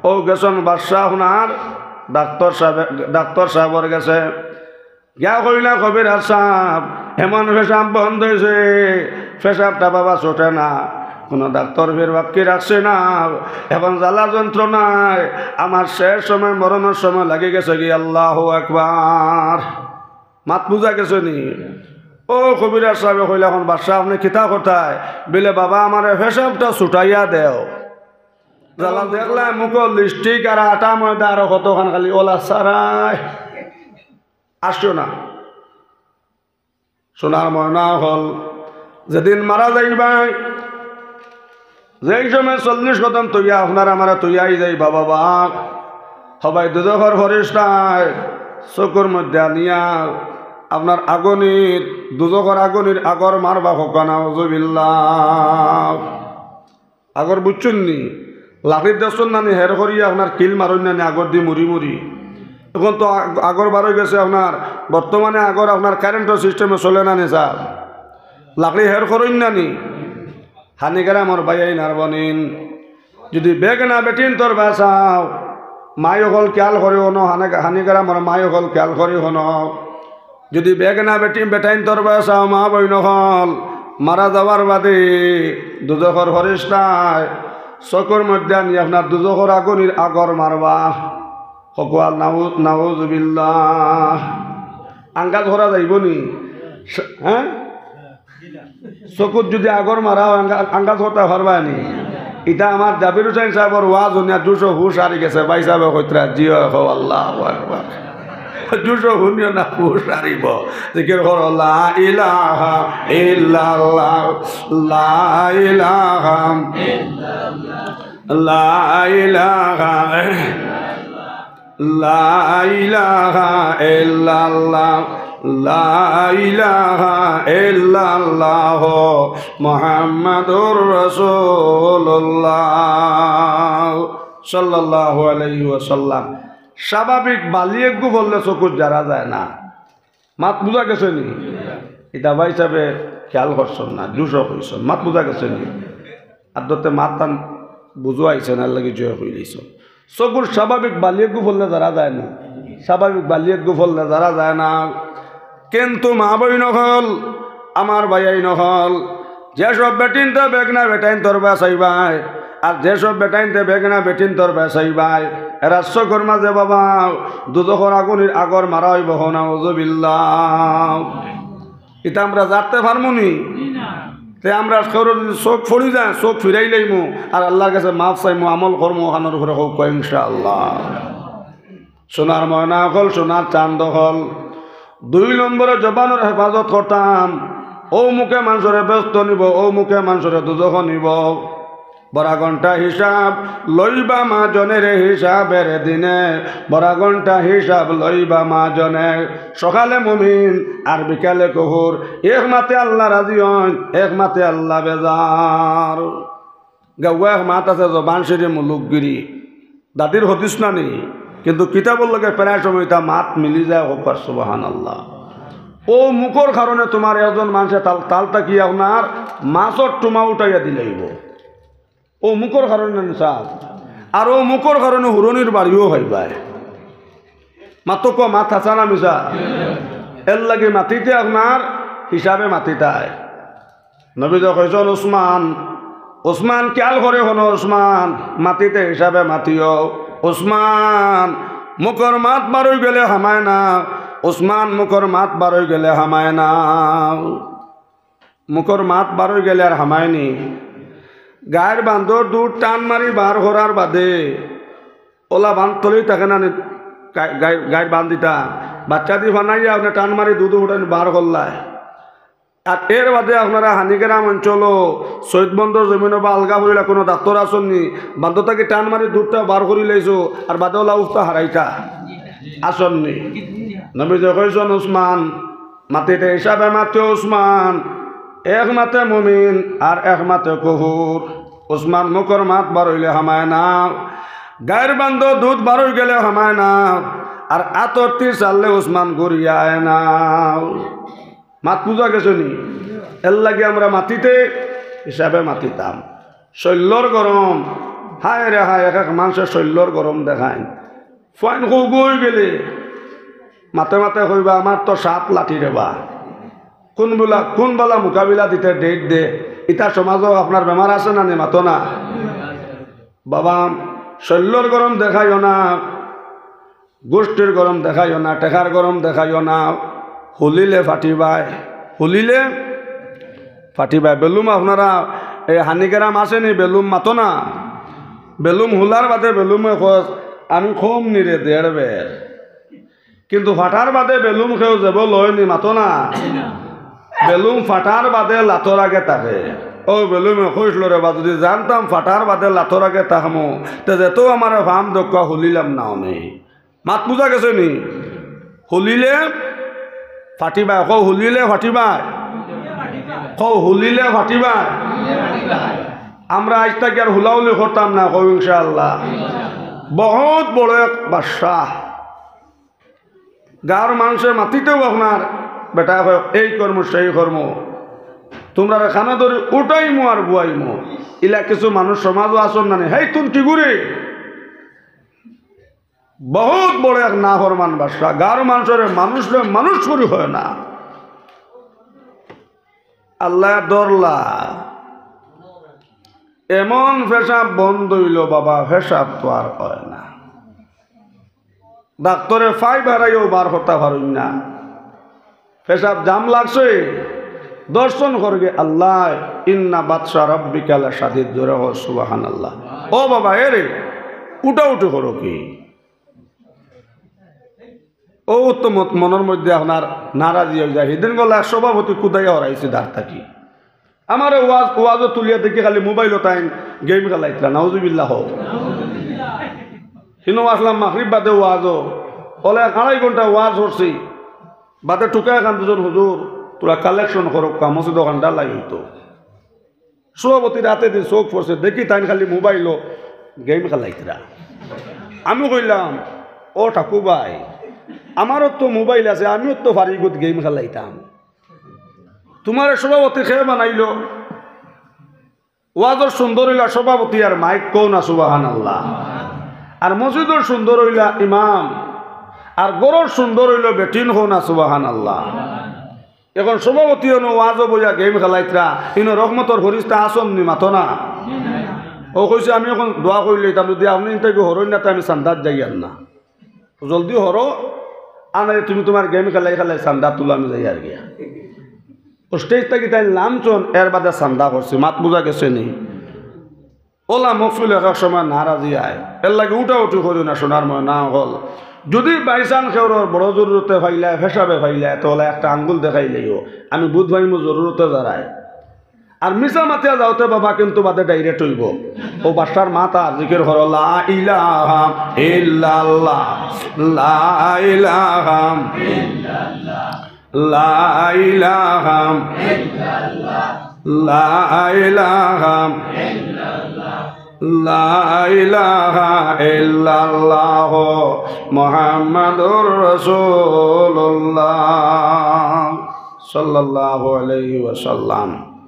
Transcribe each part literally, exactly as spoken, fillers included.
ও গেছইন বাদশা আপনার ডাক্তর সাহেব, ডাক্তর সাহেবর গেছে। গিয়া কইলা, "কবিরাজ সাহেব, এমন পেশাব বন্ধ অইছে, পেশাবটা বাবা ছুটে না, কোনো ডাক্তর ফির বাকি রাখছে না, এখন জ্বালা যন্ত্রণায় আমার শেষ সময়, মরণর সময় লাগি গেছে গি।" আল্লাহু আকবার। মাত বুঝা গেছে নি? ও কবিরাজ সাহেবে কইলা, "এখন বাদশা আপনে কিতা করতায়?" বিলে, "বাবা, আমারে পেশাবটা ছুটাইয়া দেও।" জ্বালা দেখলায় মুখো লিপস্টিক আর আটা ময়দা আরো কতখান খালি ওলা সারায়। আসছো না। সোনার ময়না অকল, যেদিন মারা যাইবায়, যেই সময় চল্লিশ কদম তইয়া আপনার আমারে তইয়াই যাইবা বাবা, হবায় দুজখর ফিরিস্তায় চকুর মধ্যে আনিয়া আপনার আগুনির, দুজখর আগুনির আগর মারবা, কউক্কা নাউজুবিল্লাহ। আগর বুঝছইন নি? লাকড়ির দেখছইন না নি, হের করিয়া আপনার কিল মারইন না নি, আগর দি মুড়ি মুড়ি। এখন তো আগ-, আগর বারই গেছে আপনার, বর্তমানে আগর আপনার কারেন্টর সিস্টেমে চলে না নি সাব? লাকড়ি হের করইন না নি? হানিগ্রামর ভাইয়াইন আর বইনাইন, যদি বেগনা বেটিন্তর বায় চাও, মাই অকল খিয়াল করি হুনো, হানে-, হানিগ্রামর মাই অকল খিয়াল করি হুনো। যদি বেগনা বেটি বেটাইন্তর বায় চাও, মা বইন অকল, মারা যাওয়ার বাদে দুজখর ফিরিস্তায় চকুর মধ্যে আনি আপনার দুজখর আগুনির আগর মারবা। কউক্কা নাউ-, নাউজুবিল্লাহ। আন্দাজ করা যাইবো নি? স-, হ্যাঁ? চকুত যদি আগর মারা অয়, আঙ্গা-, আন্দাজ করতা পারবা নি? ইটা আমার জাবির হুসাইন সাবর ওয়াজ হুনিয়া দুশো হুশ হারি গেছে। ভাই সাবে কইতরা, "জি অয়, কও আল্লাহু আকবার।" দুশো হুনিও না, হুশ হারিবো। জিকির করো, "লা ইলাহা ইল্লাল্লাহ, লা ইলাহা, লা ইলাহা।" লা ইলাহা ইল্লাল্লাহ, লা ইলাহা ইল্লাল্লাহ, মুহাম্মাদুর রাসূলুল্লাহ, সাল্লাল্লাহু আলাইহি ওয়াসাল্লাম। স্বাভাবিক বালি এগু পড়লে চকুত জারা যায় না। মাত বুঝা গেছে নি? ইটা ভাই সাবে খিয়াল করছইন না, দুশো কইছইন। মাত বুঝা গেছে নি? আর দতে মাত তান বুঝো আইছে না, এর লাগি জয় কইলিছইন। চকুর স্বাভাবিক বালি এগু পড়লে জারা যায় না, স্বাভাবিক বালি এগু পড়লে জারা যায় না। কিন্তু মা বইন অকল, আমার ভাইয়াইন অকল, যেসব বেটিন্তে বেগনা বেটাইন্তর বায় চাইবায়, আর যেসব বেটাইন্তে বেগনা বেটিন্তর বায় চাইবায়, এরার চকুর মাঝে বাবা দুজখর আগুনির আগর মারা অইবো, কও নাউজুবিল্লাহ। ইটা আমরা জারতে পারমু নি? তে আমরা কেউর যদি চোখ পড়ি যায়, চোখ ফিরাই লাইমু, আর আল্লাহর কাছে মাফ চাইমু, আমল করমু অখানর উপরে, কউক্কা ইনশাআল্লাহ। সোনার ময়না অকল, সোনার চান্দ অকল, দুই নম্বরে জবানর হেফাজত করতাম। অউ মুখে মানষরে বেহেস্তো নিবো, অউ মুখে মানষরে দুজখো নিবো। বারো ঘন্টা হিসাব লইবা মাজনের হিসাবের দিনে, বারো ঘন্টা হিসাব লইবা মাজনে। সকালে মুমিন আর বিকালে কুফুর, এক মাতে আল্লাহ রাজি অইন, এক মাতে আল্লাহ বেজার। গাউয়া এক মাত আছে, জবান সিরি মুলুক গিরি। দাদির হদিস না নি, কিন্তু কিতাবর লগে প্রায় সময় ইতা মাত মিলি যায়, কউক্কা সুবহানাল্লাহ। অউ মুখর কারণে তুমার একজন মানষে তাল, তাল থাকি আপনার মাছর টুমা উঠাইয়া দিলাইবো। অউ মুখর কারণে না নি সাব? আর অউ মুখর কারণে হুরনির বাড়িও পাইবায়। মাতো কও, মাত হাছা না মিছা? এর লাগি মাতিতে আপনার হিসাবে মাতিতায়। নবীয়ে কইছইন, "উসমান, উসমান, খিয়াল করি হুনো উসমান, মাতিতে হিসাবে মাতিও। উসমান, মুখর মাত বারই গেলে হামায় না। উসমান, মুখর মাত বারই গেলে হামায় না।" মুখর মাত বারই গেলে আর হামায় নি। গাইর বান্দর দুধ টান মারি বার করার বাদে, অলা বান্দ তলেউ থাকে না নি, গাই-, গাই-, গাইর বান্দ ইতা। বাচ্চাদি ফানাইয়া আপনে টান মারি দুধ উঠাইন বার করলায়। আর এর বাদে আপনারা হানিগ্রাম অঞ্চলো সৈয়দ বন্দর জমিনো বা আলগা ফুরিলা কোনো ডাক্তর আছইন নি, বান্দর থাকি টান মারি দুধটা বার করিলাইছো, আর বাদে অলা উফতা হারাইতা আছইন নি। নবীয়ে কইছইন, উসমান, মাতিতে হিসাবে মাতিও উসমান, এক মাতে মুমিন আর এক মাতে কুফুর। উসমান মুখর মাত বারইলে হামায় না, গাইর বান্দর দুধ বারই গেলে হামায় না, আর আতর তীর চাললে উসমান ঘুরিয়া আয় না। মাত বুঝা গেছে নি? এর লাগি আমরা মাতিতে হিসাবে মাতিতাম। শইল্লর গরম, হায় রে হায়, এক এক মানষে শইল্লর গরম দেখাইন। ফুয়াইন কউগু অইগেলে মাতে মাতে কইবা, "আমার তো সাত লাঠি রে বা।" কুন বুলা, কুন বালা মোকাবিলা দিতে ডেট দে। ইতা সমাজো আপনার বেমার আছে না নি? মাতো না। বাবা, শইল্লর গরম দেখাইও না, গুষ্টির গরম দেখাইও না, টেকার গরম দেখাইও না। হুলিলে ফাটিবায়, হুলিলে ফাটিবায়। বেলুম আপনারা, এই হানিকেরাম আছে নি, বেলুম মাতো না। বেলুম হুলার বাদে বেলুমে কয়, "আমি কম নি রে, দেড় বের।" কিন্তু ফাটার বাদে বেলুম কেউ যেবো লয় নি, মাতো না। বেলুম ফাটার বাদে লাতর আগে থাকে। অউ বেলুমে কইছলো রে বা, "যুদি জানতাম ফাটার বাদে লাতর আগে থাকমু, তে যেতাউ আমারে ফাম দক্কা হুলিলাম না অনে।" মাত বুঝা গেছে নি? হুলিলে ফাটিবায়, কও হুলিলে ফাটিবায়, কও হুলিলে ফাটিবায়। আমরা আইজ থাকি আর হুলাহুলি করতাম না, কও ইনশাআল্লাহ। বহুত বড় এক বাদশা। গাঁওর মানষে মাতিতেউ আপনার বেটায় কয়, "এই করমু, সেই করমু।" তুমরারে কানো ধরি উঠাইমু আর বুয়াইমু। ইলা কিছু মানুষ সমাজো আছইন না নি, "হেই তুন কিগুরে?" বহুত বড় এক নাফরমান বাদশা, গাঁওর মানষরে মানুষ লয় মানুষ করি কয় না। আল্লায় ধরলা, এমন পেশাব বন্ধ অইলো বাবা, পেশাব তো আর অয় না। ডাক্তরে পাইপ হারাইয়াও বার করতা পারইন না। পেশাব জাম লাগছে, দর্শন করগে আল্লায়, "ইন্না বাতশা রাব্বিকা লাশাদীদ।" জোরে কও সুবহানাল্লাহ। ও বাবা, এরে, উঠাউঠি করো কি? অউ তো মত-, মনর মধ্যে আপনার নারাজি অইযায়। হিদিন গলা এক সভাপতি কুদাইয়া হরাইছে দাঁড় থাকি। আমারে ওয়াজ, ওয়াজো তুলিয়া দেখি খালি মোবাইলো তাইন গেম খেলাইতরা, নাউজুবিল্লাহ কও। হিনো আছলাম মাগরিব বাদে ওয়াজো, অলা এক আড়াই ঘন্টা ওয়াজ করছি। বাদে টুকায় খান দুজন, "হুজুর, থুড়া কালেকশন করউক্কা, মসজিদো খান্ডা লাগিতো।" সভাপতির আতে দি চউখ পড়ছে, দেখি তাইন খালি মোবাইলো গেম খেলাইতরা। আমি কইলাম, "ও ঠাকু ভাই, আমারও তো মোবাইল আছে, আমিও তো পারি ইগুত গেম খেলাইতাম। তুমারে সভাপতি কে বানাইলো?" ওয়াজর সুন্দর অইলা সভাপতি আর মাইক, কও না সুবহানাল্লাহ। আর মসজিদর সুন্দর অইলা ইমাম, আর ঘরর সুন্দর অইলো বেটিন, কও না সুবহানাল্লাহ। এখন সভাপতি অনো ওয়াজো বইয়া গেম খেলাইতরা, ইনো রহমতর ফিরিস্তা আছইন নি, মাতো না। অউ কইছে, "আমি এখন দোয়া করিলাইতাম, যুদি আপনে ইনতা কেউ হরইন না, তে আমি চান্দাত যাইয়ার না। জলদি হরো, আনারে তুমি তুমার গেম খেলাই খেলাই চান্দা তুলো, আমি যাইয়ার গিয়া।" অউ স্টেজ থাকি তাইন লামছইন, এর বাদে চান্দা করছি, মাত বুঝা গেছে নি? অলা মকফিল এক এক সময় নারাজি আয়, এরলাগি উঠাউঠি করিও না, সোনার ময়না অকল। যুদি by chance কেউরর বড় জরুরতে পাইলায়, পেশাবে পাইলায়, তে অলা একটা আঙ্গুল দেখাইলাইও, আমি বুঝ পাইমু জরুরতে যারায়। আর মিছা মাতিয়া যাওতে বাবা কিন্তু বাদে direct অইবো। অউ বাদশার মাত আর জিকির করো, লা ইলাহা ইল্লাল্লাহ, লা ইলাহা ইল্লাল্লাহ। লা ইলাহা, লা ইলাহা, লা ইলাহা ইল্লাল্লাহ মুহাম্মাদুর রাসূলুল্লাহ সাল্লাল্লাহু আলাইহি ওয়াসাল্লাম।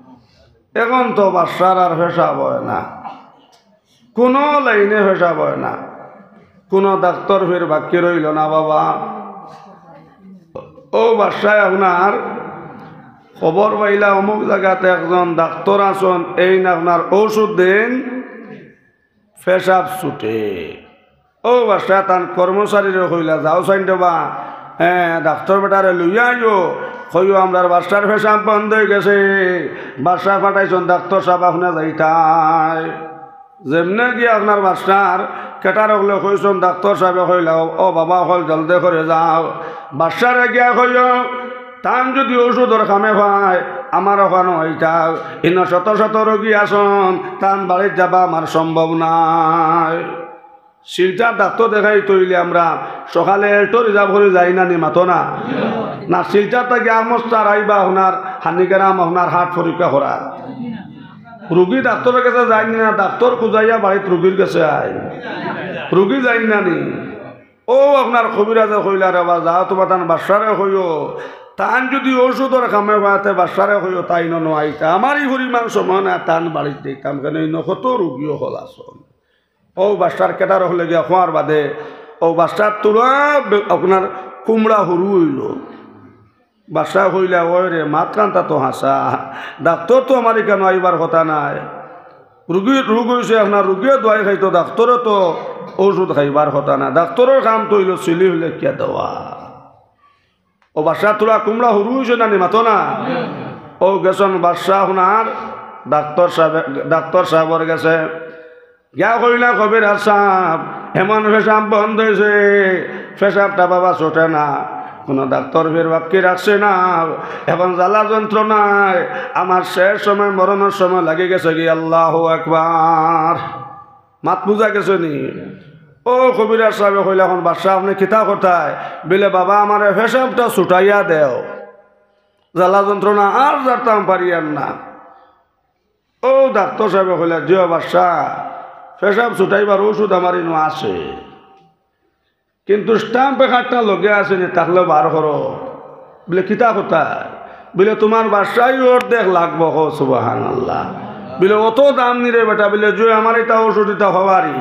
এখন তো বাদশার আর পেশাব অয় না, কুনু লাইনে পেশাব অয় না, কুনু ডাক্তর ফির বাকি রইলো না বাবা। অউ বাদশায় আপনার খবর পাইলা অমুক জাগাত একজন ডাক্তর আছইন, এইন আপনার ঔষধ দেইন, পেশাব ছুটে। অউ বাদশায় তান কর্মচারীরে কইলা, "যাও চাইন দেবা, হ্যাঁ, ডাক্তর বেটারে লইয়া আইও, কইও আমরার বাদশার পেশাব বন্ধ অইগেছে, বাদশায় পাঠাইছইন ডাক্তর সাব আপনে যাইতায়।" যেমনে গিয়া আপনার বাদশার caterer অকলে কইছইন, ডাক্তর সাবে কইলা, "ও, ও বাবা অকল, জলদি করি যাও, বাদশারে গিয়া কইও, তান যুদি ঔষধর কামে পায়, আমার অখানো আইতা, ইনো শত শত রোগী আছইন, তান বাড়িত যাবা আমার সম্ভব নায়।" শিলচর ডাক্তর দেখাইতো অইলে আমরা সকালে Alto reserve করি যাই না নি, মাতো না? না, শিলচর থাকি আমস্তার আইবা আপনার হানিকেরাম, আপনার heart পরীক্ষা করার। রুগী ডাক্তরর গেছে যাইন না, ডাক্তর খুজাইয়া বাড়িত রুগীর গেছে আইন। রুগী যাইন না নি? অউ আপনার কবিরাজে কইলা, "রে বা, যাও তুমার তান বাদশারে কইও, তান যুদি ঔষধর কামে পায় তে বাদশারে কইও, তাইন অনো আইতা। আমার ই পরিমাণ সময় না, তান বাড়িত যাইতাম, কেনে ইনো কত রুগী অকল আছইন।" অউ বাদশার কেডার অকলে গিয়া কওয়ার বাদে অউ বাদশার তুলা বে-, আপনার কুমড়া হুরু অইলো। বাদশায় কইলা, "ওই রে, মাতখানতা তো হাছা। ডাক্তর তো আমার ইকানো আইবার কথা নায়। রুগী, রুগ অইছে আপনার, রুগীয়ে দওয়াই খাইতো, ডাক্তরে তো ঔষধ খাইবার কথা নায়। ডাক্তরর কাম তো অইলো সিলিপ লেখিয়া দেওয়া।" অউ বাদশার তুলা কুমড়া হুরু অইছে না নি, মাতো না? অউ গেছইন বাদশা আপনার ডাক্তর সাহেব, ডাক্তর সাহেবর গেছে। গিয়া কইলা, "কবিরাজ সাব, এমন পেশাব বন্ধ অইছে, পেশাবটা বাবা ছুটে না, কুনু ডাক্তর ফির বাক্কি রাখছে না, এখন জ্বালা যন্ত্রণায় আমার শেষ সময়, মরণর সময় লাগি গেছে গি।" আল্লাহু আকবার। মাত বুঝা গেছে নি? অউ কবিরাজ সাবে কইলা, "এখন বাদশা, আপনে কিতা করতায়?" বিলে, "বাবা, আমারে পেশাবটা ছুটাইয়া দেও, জ্বালা যন্ত্রণা আর জারতাম পারিয়ার না।" অউ ডাক্তর সাবে কইলা, "জি ও বাদশা, পেশাব ছুটাইবার ঔষধ আমার ইনো আছে, কিন্তু স্টাম্প এক আটটা লগে আছে নি, থাকলে বার করো।" বিলে, "কিতা কথা?" বিলে, "তুমার বাদশাই অর্ধেক লাগবো।" কও সুবহানাল্লাহ। বিলে, "অত দাম নি রে বেটা।" বিলে, "জি, আমার ইতা ঔষধ ইতা হবারই।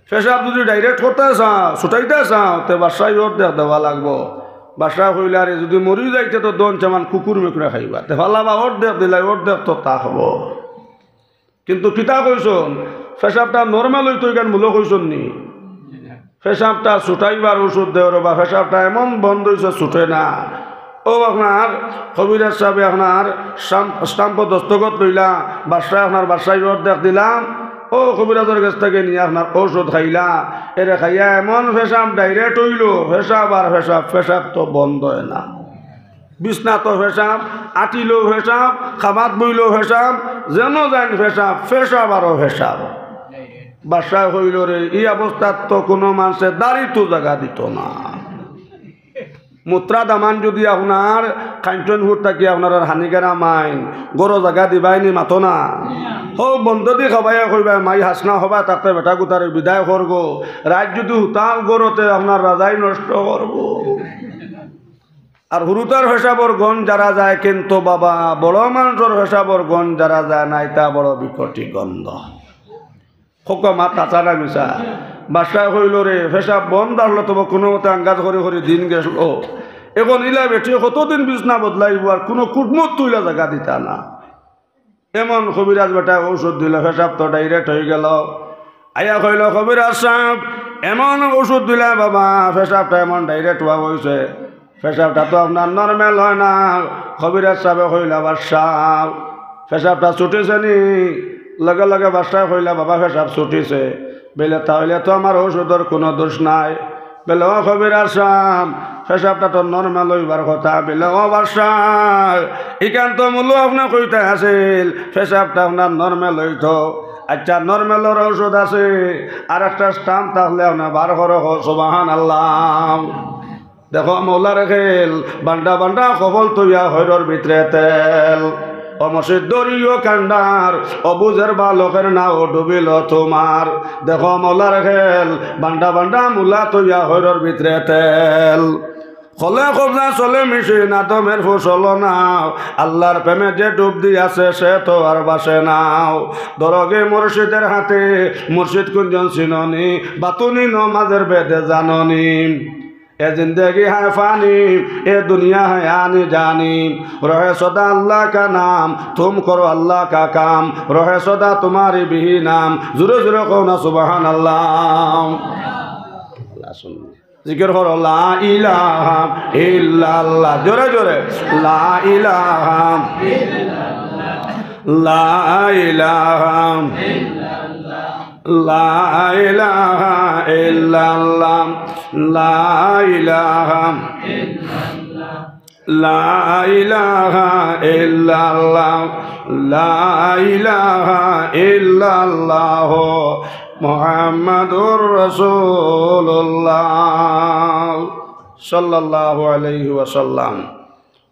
পেশাব যুদি direct করতায় চাও, ছুটাইতায় চাও, তে বাদশাই অর্ধেক দেওয়া লাগবো।" বাদশায় কইলা, "আরে, যুদি মরি যাইতে তো দন চামান কুকুর মেকুরে খাইবা, তে ফালাবা অর্ধেক দিলাই, অর্ধেক তো থাকবো।" কিন্তু কিতা কইছইন, পেশাবটা normal অইতো, ইখান মুলো কইছইন নি? পেশাবটা ছুটাইবার ঔষধ দেওয়ার বা পেশাবটা এমন বন্ধ অইছে, ছুটে না। অউ আপনার কবিরাজ সাবে আপনার স্টাম্প, স্টাম্প দস্তখত লইলা, বাদশায় আপনার বাদশাই অর্ধেক দিলাম, অউ কবিরাজর গেছ থাকি নিয়া আপনার ঔষধ খাইলা, এরে খাইয়া এমন পেশাব direct অইলো, পেশাব আর পেশাব, পেশাব তো বন্ধ অয় না। বিছনাত পেশাব, আটিলো পেশাব, খাবাত বইলো পেশাব, যেনো যাইন পেশাব, পেশাব আরো পেশাব। বাদশায় কইলো, "রে, ই অবস্থাত তো কুনু মানষে দাড়িত জাগা দিতো না।" মুত্রা দামান যুদি আপনার কাঞ্চনপুর থাকি আপনার হানিগারা মাইন, ঘরো জাগা দিবায় নি, মাতো না? হউ বন্দদি খাবাইয়া কইবায়, "মাই হাসনা হবা থাকতে বেটা গুতারে বিদায় করগো।" রাইত যুদি হুতাম ঘরো তে আপনার রাজাই নষ্ট করবো। আর হুরুতার পেশাবর গন্ধ যারা যায়, কিন্তু বাবা, বড় মানষর পেশাবর গন্ধ যারা যায় না, ইতা বড় বিকটি গন্ধ। হকমা তাছাড়া মিছা। বাদশায় কইলো, "রে, পেশাব বন্ধ অইলো, তবে কুনুমতে আন্দাজ করি করি দিন গেলো। এখন ইলা বেটি কতদিন বিছনা বদলাইবো, আর কুনু কুটমত তুইলা জাগা দিতা না।" এমন কবিরাজ বেটায় ঔষধ দিলো, পেশাব তো direct অইগেলো। আইয়া কইলো, "কবিরাজ সাব, এমন ঔষধ দিলা বাবা, পেশাবটা এমন direct অওয়া অইছে, পেশাবটা তো আপনার normal অয় না।" কবিরাজ সাবে কইলা, "বাদশা, পেশাবটা ছুটিছে নি?" লগে লগে বাদশায় কইলা, "বাবা, পেশাব ছুটিছে।" বিলে, "তাইলে তো আমার ঔষধর কুনু দোষ নাই।" বিলে, "ও কবিরাজ সাব, পেশাবটা তো normal অইবার কথা।" বিলে, "ও বাদশা, ইখান তো মুলো আপনে কইতা আছিল, পেশাবটা আপনার normal অইতো। আইচ্ছা, normalর ঔষধ আছে, আর একটা স্টাম্প থাকলে আপনে বার করো।" কও সুবহানাল্লাহ। দেখো মৌলার খেল, বান্ডা বান্ডা কবল তুইয়া হইরর ভিতরে তেল। ও মসজিদ দরিও কান্ডার, ও বুঝের বালকের নাও ডুবিল তোমার। দেখো মৌলার খেল, বান্ডা বান্ডা মুলা তুইয়া হইরর ভিতরে তেল। কলে কবজা চলে মেশিন, আদমের ফসল নাও। আল্লাহর প্রেমে যে ডুব দিয়াছে, সে তো আর বাসে নাও। দরগে মুর্শিদের হাতে, মুর্শিদ কুনজন চিননি, বাতুনি নমাজের বেদে জাননি। এ জিন্দেগি হ্যায় ফানি, এ দুনিয়া হ্যায় আনি জানি। রহে সদা আল্লাহ কা নাম, তুম করো আল্লাহ কা কাম। রহে সদা তুমারি বিহি নাম। জোরে জোরে কও না সুবহানাল্লাহ। আল্লাহ শুনবে। জিকির করো, লা ইলাহা ইল্লাল্লাহ। জোরে জোরে। লা ইলাহা, লা ইলাহা, লা ইলাহা ইল্লাল্লাহ। লা ইলাহা, লা ইলাহা ইল্লাল্লাহ। লা ইলাহা ইল্লাল্লাহ। মুহাম্মাদুর রাসূলুল্লাহ সাল্লাল্লাহু আলাইহি ওয়াসাল্লাম।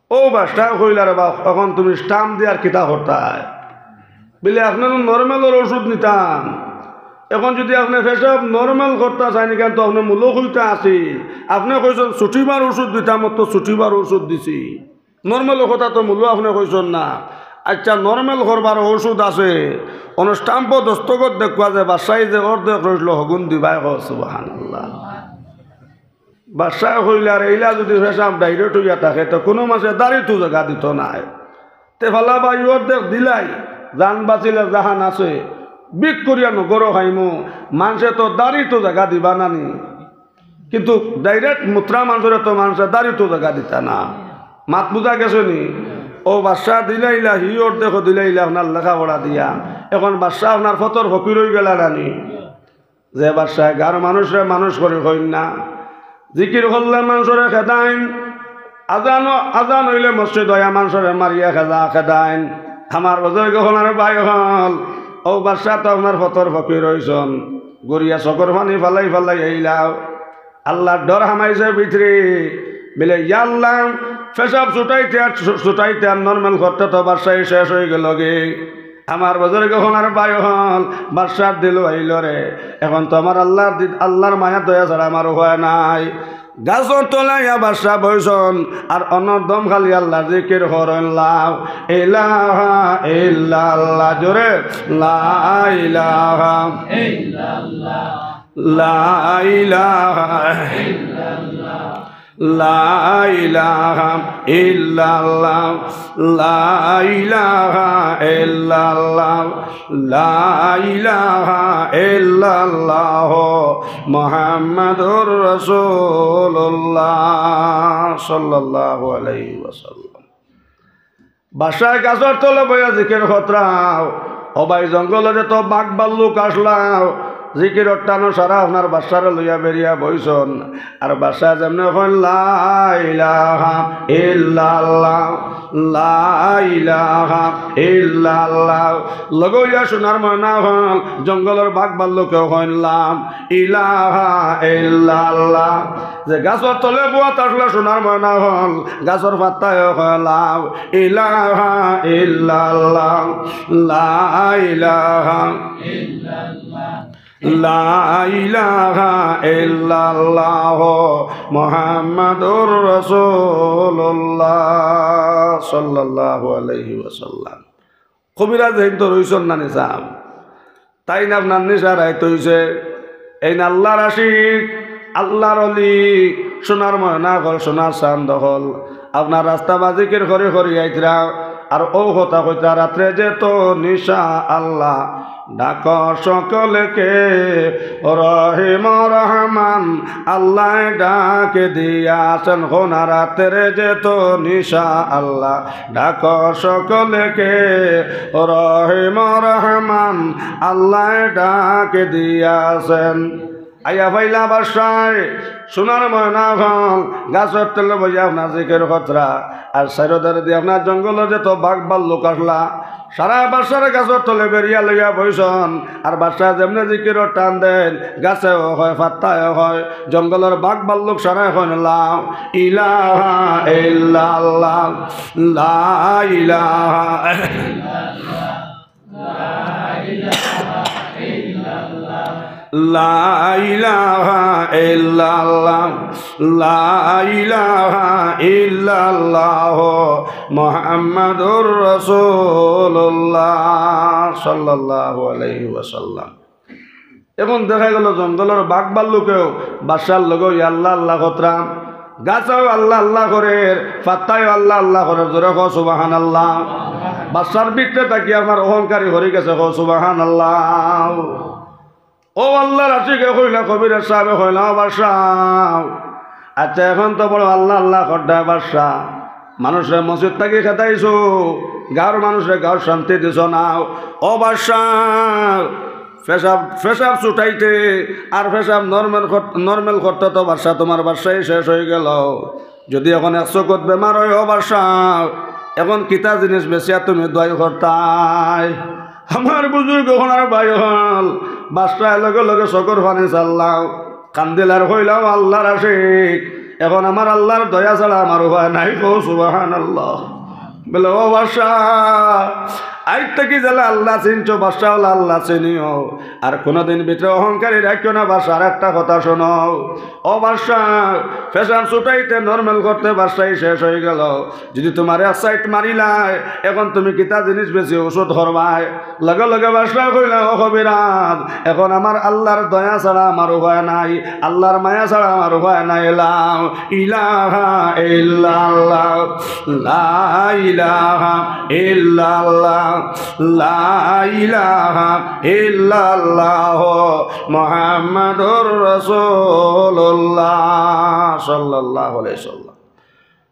অউ বাদশায় কইলা, "রে বা, এখন তুমি স্টাম্প দিয়ার কিতা করতায়?" বিলে, "আপনে তো normalর ঔষধ নিতাম, এখন যুদি আপনে পেশাব normal করতা চাইন, ইখান তো আপনে মুলো কইতা আছিল, আপনে কইছইন ছুটিবার ঔষধ দিতাম, অত ছুটিবার ঔষধ দিছি।" Normal কথা তো মুলো আপনে কইছইন না। আচ্ছা, নরমাল করবার ঔষধ আছে, অনো স্টাম্পো দস্তখত দেখবা যে বাদশায় যে অর্ধেক রইছিল, হগুন দিবায়, কও সুবহানাল্লাহ। বাদশায় কইলা, "আর এইলা যুদি পেশাব ডাইরেক্ট অইয়া থাকে, তে কুনু মানষে দাড়িত জাগা দিতো নায়। তে ফালা বা ই অর্ধেক দিলাই, জান বাচিলে জাহান আছে, ভিক করিয়া নগরো খাইমু, মানষে তো দাড়িত জাগা দিবা না নি?" কিন্তু ডাইরেক্ট মুতরা মানষরে তো মানষে দাড়িত জাগা দিতা না। মাত বুঝা গেছে নি? অউ বাদশা দিলাইলা, হি অর্ধেক দিলাইলা, আপনার লেখাপড়া দিয়া। এখন বাদশা আপনার ফতর ফকির অইগেলা না নি? যে বাদশায় গাঁওর মানষরে মানুষ করি কইন না, জিকির করলে মানষরে খেদাইন, আজান, আজান অইলে মসজিদ অইয়া মানষরে মারিয়া খেদা, খেদাইন। আমার বুজুর্গ অকল আর ভাই অকল, অউ বাদশা তো আপনার ফতর ফকির অইছইন, গড়িয়া চকুর পানি ফালাই ফালাই আইলাও। আল্লার ডর হামাইছে ভিতরে, বলে, "ইয়া আল্লা, পেশাব ছুটাইতে আর ছু-, ছুটাইতে আর নরমাল করতে তো বাদশায় শেষ অইগেলগি।" আমার বুজুর্গ অকল আর ভাই অকল, বাদশার দিল আইলো রে। এখন তো আমার আল্লার দি-, আল্লার মায়া দয়া ছাড়া আমার উপায় নাই। গাছর তলে আইয়া বাদশা বইছইন, আর অনো দম খালি আল্লার জিকির করইন, লা ইলাহা ইল্লাল্লাহ, জোরে, লা ইলাহা ইল্লাল্লাহ, লা ইলাহা ইল্লাল্লাহ, লা ইলাহা ইল্লাল্লাহ, লা ইলাহা ইল্লাল্লাহ, লা ইলাহা ইল্লাল্লাহ, মুহাম্মাদুর রাসূলুল্লাহ সাল্লাল্লাহু আলাইহি ওয়াসাল্লাম। বাদশায় গাছর তলে বইয়া জিকির করতরা, ও ভাই, জঙ্গলো যত বাঘ ভাল্লুক আছলা, জিকিরর টানো সারা আপনার বাদশারে লইয়া বেরিয়া বইছইন। আর বাদশায় যেমনে কইন, "লা ইলাহা ইল্লাল্লাহ, লা ইলাহা ইল্লাল্লাহ", লগে অইয়া সোনার ময়না অকল, জঙ্গলর বাঘ ভাল্লুকেও কইন, "লা ইলাহা ইল্লাল্লাহ।" যে গাছর তলে বওয়াত আছলা সোনার ময়না অকল, গাছর পাত্তায়ও কয়, "লা ইলাহা ইল্লাল্লাহ, লা ইলাহা, লা ইলাহা ইল্লাল্লাহ, মুহাম্মাদুর রাসূলুল্লাহ সাল্লাল্লাহু আলাইহি ওয়াসাল্লাম।" কবিরাজ হেইন তো রইছইন না নি সাব, তাইন আপনার নিশা রাইত অইছে। এইন আল্লার আশিক, আল্লার অলি, সোনার ময়না অকল, সোনার চান্দ অকল, আপনার রাস্তা বাজিকির করি করি আইতরা, আর অউ কথা কইতরা, "রাত্রে যে তো নিশা আল্লাহ, ডাকো সকলকে, রহিম রহমান আল্লায় ডাক দিয়াছেন, হোনা রাতের যে তো নিশা আল্লাহ, ডাকো সকলকে, রহিম রহমান আল্লায় ডাক দিয়াছেন।" আইয়া পাইলা বাদশায়, সোনার ময়না অকল, গাছর তলে বইয়া আপনার জিকির করতরা, আর চাইরোদারে দি আপনার জঙ্গলো যত বাঘ ভাল্লুক আছলা, সারা বাদশারে গাছর তলে বেরিয়া লইয়া বইছইন, আর বাদশায় যেমনে জিকিরর টান দেইন, গাছেও কয়, পাত্তায়ও কয়, জঙ্গলর বাঘ ভাল্লুক সারায় কইন, "লা ইলাহা ইল্লাল্লাহ, লা ইলাহা, লা ইলাহা ইল্লাল্লাহ, লা ইলাহা ইল্লাল্লাহ, মুহাম্মাদুর রাসূলুল্লাহ সাল্লাল্লাহু আলাইহি ওয়াসাল্লাম।" এখন দেখা গেল জঙ্গলর বাঘ ভাল্লুকেও বাদশার লগে অইয়া আল্লাহ আল্লাহ করতরা, গাছেও আল্লাহ আল্লাহ করের, পাত্তায়ও আল্লাহ আল্লাহ করের, জোরে কও সুবহানাল্লাহ। বাদশার ভিতরে থাকি আপনার অহংকারী হরি গেছে, কও সুবহানাল্লাহ। অউ আল্লার আশিকে কইলা, কবিরাজ সাবে কইলা, "ও বাদশা, আচ্ছা, এখন তো বড় আল্লাহ আল্লাহ কররায় বাদশা, মানষরে মসজিদ থাকি খেদাইছো, গাঁওর মানষরে গাঁওর শান্তি দিছো না। ও বাদশা, পেশাব, পেশাব ছুটাইতে আর পেশাব নরমাল কর-, নরমাল করতে তো বাদশা, তুমার বাদশাই শেষ অইগেলো। যুদি এখন এক চকুত বেমার অয়, ও বাদশা, এখন কিতা জিনিস বেচিয়া তুমি দোয়াই করতায়?" আমার বুজুর্গ অকল আর ভাই অকল, বাদশায় লগে লগে চকুর পানি ছাড়লা, কান্দিলা আর কইলা, "ও আল্লার আশিক, এখন আমার আল্লার দয়া ছাড়া আমার উপায় নাই।" কও সুবহানাল্লাহ। বলে, "ও বাদশা, আইজ থাকি যেলা আল্লাহ চিনছো, বাদশা অলা আল্লাহ চিনিও, আর কুনুদিন ভিতরে অহংকারী রাখিও না বাদশা। আর একটা কথা হুনো, ও বাদশা, pressure ছুটাইতে normal করতে বাদশাই শেষ অইগেলো। যুদি তুমারে এক side মারিলায়, অখন তুমি কিতা জিনিস বেশি ওষুধ করবায়?" লগে লগে বাদশায় কইলা, "ও কবিরাজ, অখন আমার আল্লার দয়া ছাড়া আমার উপায় নাই, আল্লার মায়া ছাড়া আমার উপায় নাই।" লা ইলাহা ইল্লাল্লাহ, লা ইলাহা ইল্লাল্লাহ, লা ইলাহা ইল্লাল্লাহ, মুহাম্মাদুর রাসূলুল্লাহ সাল্লাল্লাহু আলাইহি ওয়াসাল্লাম।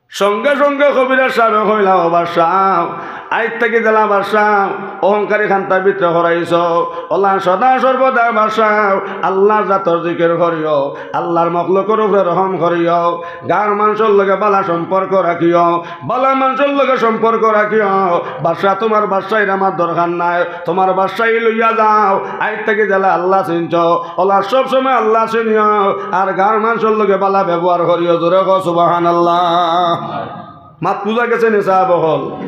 সঙ্গে সঙ্গে কবিরাজ সাবে কইলা, "ও বাদশা, আইজ থাকি যেলা বাদশা, অহংকারী খান্তা ভিতরে হরাইছো, অলা সদা সর্বদা বাদশা, আল্লার জাতর জিকির করিও, আল্লার মখলুকর উপরে রহম করিও, গাঁওর মানষর লগে ভালা সম্পর্ক রাখিও, ভালা মানষর লগে সম্পর্ক রাখিও। বাদশা, তুমার বাদশাইর আমার দরকার নাই, তুমার বাদশাই লইয়া যাও। আইজ থাকি যেলা আল্লাহ চিনছো, অলা সব সময় আল্লাহ চিনিও, আর গাঁওর মানষর লগে ভালা ব্যবহার করিও।" জোরে কও সুবহানাল্লাহ। মাত বুঝা গেছে নি সাব অকল?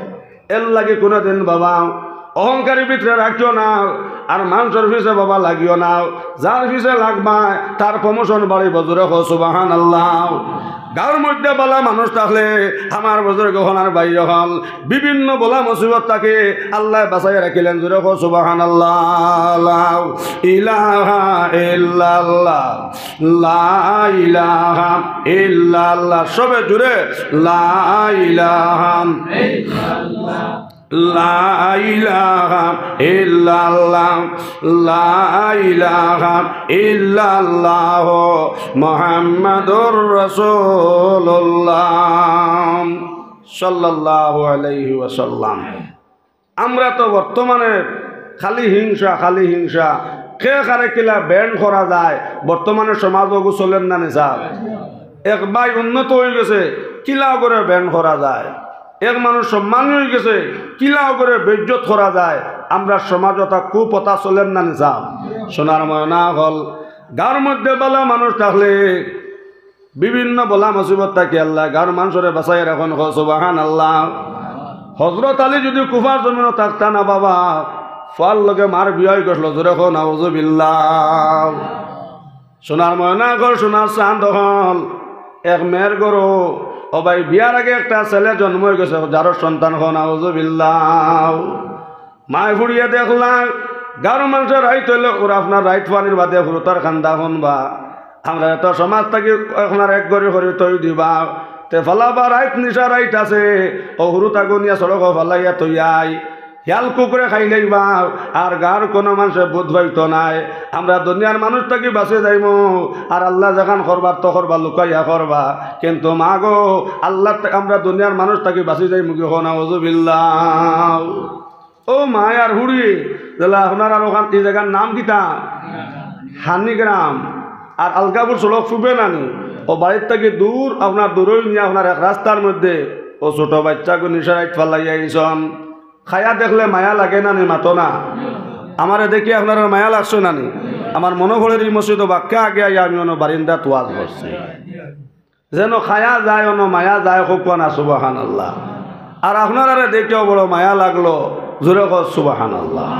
এরলাগি কুনুদিন বাবা অহংকারী ভিতরে রাখিও না, আর মানষর পিছে বাবা লাগিও না। যার পিছে লাগবায় তার promotion বাড়িবো। জোরে কও সুবহানাল্লাহ। গাঁওর মধ্যে ভালা মানুষ থাকলে, আমার বুজুর্গ অকল আর ভাই অকল, বিভিন্ন বালা মুসিবত থাকি আল্লায় বাঁচাইয়া রাখিলেন। জোরে কও সুবহানাল্লাহ। লা ইলাহা ইল্লাল্লাহ, লা ইলাহা ইল্লাল্লাহ। সবে জোরে, লা ইলাহা, লা ইলাহা ইল্লাল্লাহ, লা ইলাহা ইল্লাল্লাহ, মুহাম্মাদুর রাসূলুল্লাহ সাল্লাল্লাহু আলাইহি ওয়াসাল্লাম। আমরা তো বর্তমানে খালি হিংসা, খালি হিংসা। কে কারে কিলা ban করা যায়, বর্তমানে সমাজো অগু চলের না নি সাব? এক ভাই উন্নত অইগেছে, কিলা করি ban করা যায়? এক মানুষ সম্মানী অইগেছে, কিলা করি বেইজ্জত করা যায়? আমরার সমাজো অতা কুপ্রথা চলের না নি সাব? সোনার ময়না অকল, গাঁওর মধ্যে ভালা মানুষ থাকলে বিভিন্ন বালা মুসিবত থাকি আল্লায় গাঁওর মানষরে বাঁচাইয়া রাখইন। কও সুবহানাল্লাহ। হজরত আলী যুদি কুফার জমিনো থাকতা না বাবা, ফুয়ার লগে মার বিয়া অইগেছিল। জোরে কও নাউজুবিল্লাহ। সোনার ময়না অকল, সোনার চান্দ অকল, এক মেয়ের ঘরো, ও ভাই, বিয়ার আগে একটা ছেলে জন্ম অইগেছে, যারর সন্তান। কও নাউজুবিল্লাহ। মায় ফুড়িয়ে দেখলা, গাঁওর মানষে রাইত অইলে ওরা আপনার রাইত পানির বাদে হুরুতার কান্দা হুনবা। আমরারে তো সমাজ থাকি আপনার এক ঘরি করি থই দিবা। তে ফালাবা, রাইত নিশা রাইত আছে, অউ হুরুতাগু নিয়া সড়কো ফালাইয়া থইয়াই। হিয়াল কুকুরে খাইলাইবা, আর গাঁওর কুনু মানষে বুঝ পাইতো নায়। আমরা দুনিয়ার মানুষ থাকি বাঁচি যাইমু, আর আল্লায় যেখান করবার তো করবা, লুকাইয়া করবা। কিন্তু মা গো, আল্লার থা-, আমরা দুনিয়ার মানুষ থাকি বাঁচি যাইমু কি? কও নাউজুবিল্লাহ। ও মায় আর ফুড়ি, যেলা আপনারার অখান, ই জাগার নাম কিতা? হানিগ্রাম। আর আলগাপুর সড়ক ফুবে না নি? অউ বাড়ির থাকি দূর, আপনার দূরই নিয়া আপনার এক রাস্তার মধ্যে অউ ছোট বাইচ্চাগু নিশা রাইত ফালাইয়া আইছইন। খায়া দেখলে মায়া লাগে না নি? মাতো না। আমারে দেখি আপনারার মায়া লাগছে না নি? আমার মনো পড়ের ই মসজিদো বাক্কা আগে আইয়া আমি অনো বারিন্দাত ওয়াজ করছি। যেন খায়া যায়, অনো মায়া যায়, কউক্কা না সুবহানাল্লাহ। আর আপনারারে দেখিয়াও বড় মায়া লাগলো, জোরে কও সুবহানাল্লাহ।